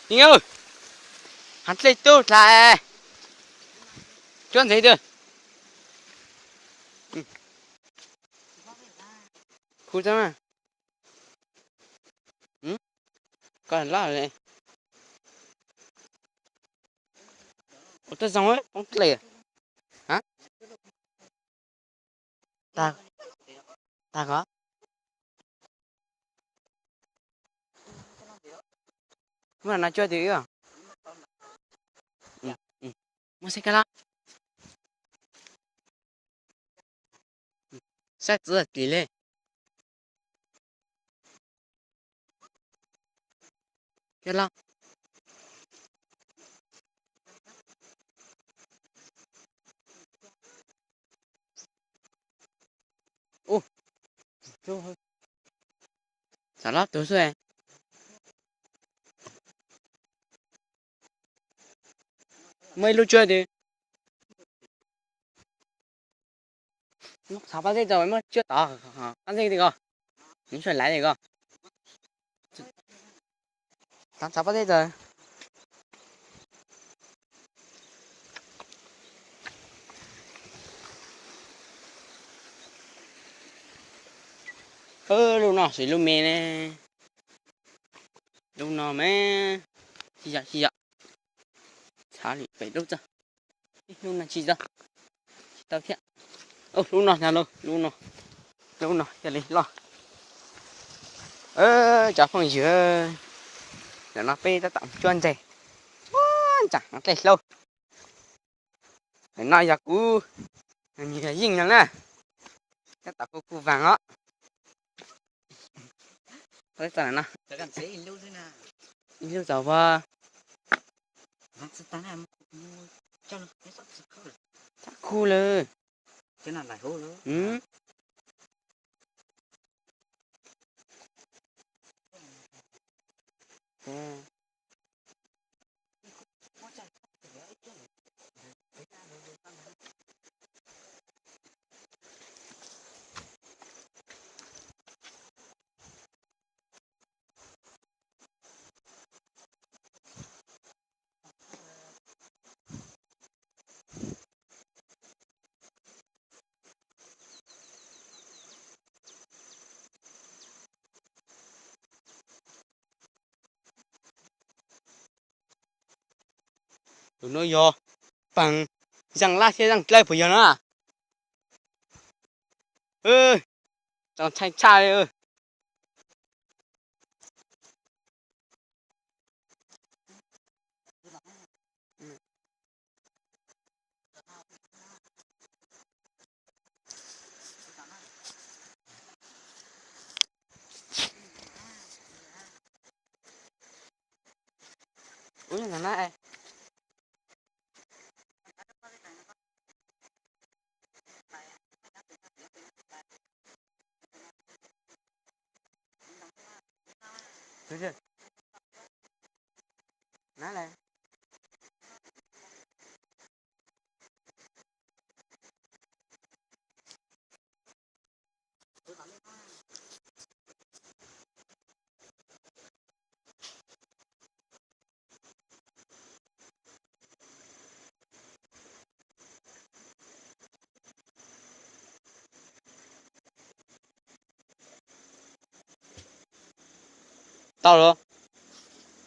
Yeej, hav dlej tub dlha, cuab ntxeev twg. Khu tau mas. Koj loj li. Ua tuaj zoo poob dlej. Tag kod. Muab no cuab twg. Muab xeb kab loj. Saib txiv tis li. Kab loj. Ub, xav loj tus xwb. Muaj ib lub cuab twg. Xav pab zej tso, muab cuab tod, pab zej ti ko, nws sawv laiv li ko. Xav pab zej tso. Lub no xwb lub me ne. Lub no mas, xij yom xij yom. Tshav li pem lub txog. Lub no tsis tau, tsis tau thiab. Lub no, lub no, lub no cia li loj. Cov phooj ywg, ntawm no peb tab tom cuab ntses. Ua ntsaam dlej hlaub. Ntawm no yog kuv, nws yog Yeej no na. Tab tom kuv kuj vaag os. Ib lub txaus pag. Txav khu lawm. Tus no yog paag zaaj laj thiab zaaj dlawb puas yog na? Txaus ntshai tshaj li. Ub, na. Tau lawm.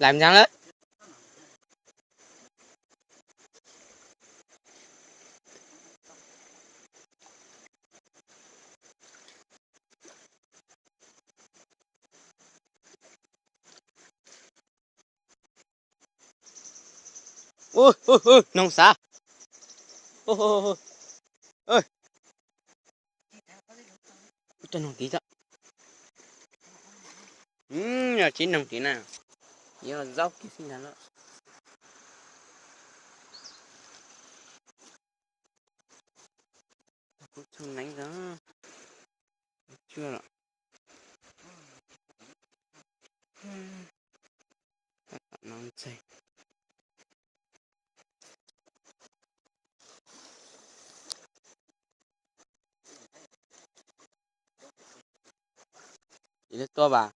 Lam ntsaag lawm. Noog xav. Ub, noog tid tso. Yog tsis noog tid na, yog zaub kiag xwb ntag lauj. Kuv txhob neev tso. Tsuag lawm. Tab tom no ntxeg. Ib lub tuaj vas.